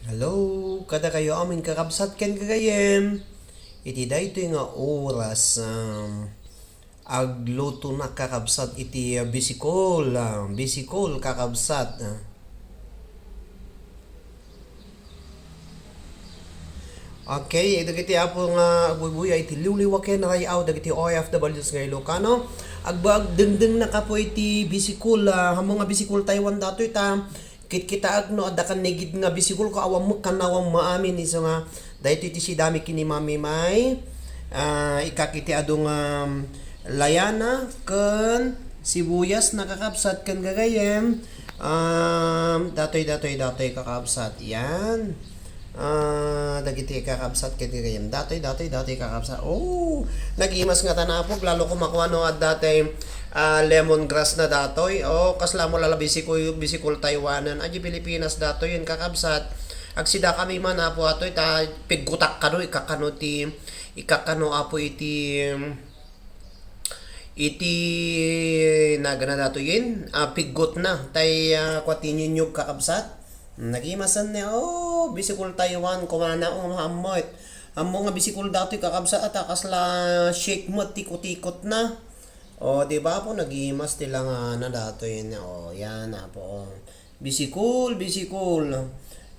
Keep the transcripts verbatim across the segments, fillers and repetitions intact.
Hello, kadakayo amin kakabsat ken gagayyem. Iti daytoy nga oras, um, agluto na kakabsat iti, uh, bisikol, uh, bisikol kakabsat, uh. Okay, dagiti apo nga agbuybuya iti liwliwa ken ray-aw dagiti O F Ws nga Ilocano. Agba-, agdengdeng na kapo iti bisikol, uh, ammo nga bisikol Taiwan datoy ta Kitkitaak no adda kannigid nga bisikol ko awan met kannawam maamin isu nga daytoy ti sidami ken ni Mami May. Ah, ikakiti adu nga layana ken sibuyas na kakabsat ken gagayyem. Um, datoy, datoy, datoy kakabsat. Yan. Ah, dagiti kakabsat ken gagayyem. Datoy, datoy, datoy kakabsat. Oh, nagimas nga tanapog. Lalo ko makuha no adda tay ah, lemongrass na datoy. O, kasla mo lala bisikol, bisikol Taiwanan. Adi Pilipinas datoy, yan kakabsat. Agsida kami man, apo, atoy, ta piggutak kano, ikakano ti, ikakano, apo, iti, iti, nagana datoy yan. Ah, piggut na. Tay, ah, kwa ti inyunyog kakabsat. Nagimasan ni, oh, bisikol Taiwan, kumana, oh, maammoy. Ammo nga bisikol datoy kakabsat, ata kasla shake mo, tikot-tikot na. O, di ba, apo, nagimas ti langana datoy, o, yan, apo, o. Bisikol, bisikol.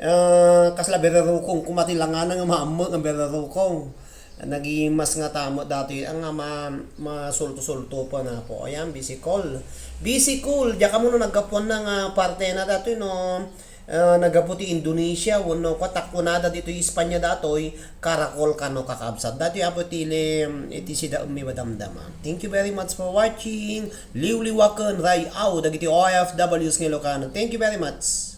Ah, kasla birarukong, kuma ti langana nga maammo nga birarukong. Nagimas nga tamo datoy, ang nga ma-, masulto-sulto pa na po. Ayan, bisikol. Bisikol, diya kamo no naggapuan na nga parte na datoy, no? Ah, naggapu ti Indonesia, wenno kwa takkunada ditoy Espanya datoy, karakol kano kakabsat. Datoy apo ti ili, iti sida ummi madamdama. Thank you very much for watching. Liwliwaken, ray-aw, dagiti O F Ws nga Ilocano. Thank you very much.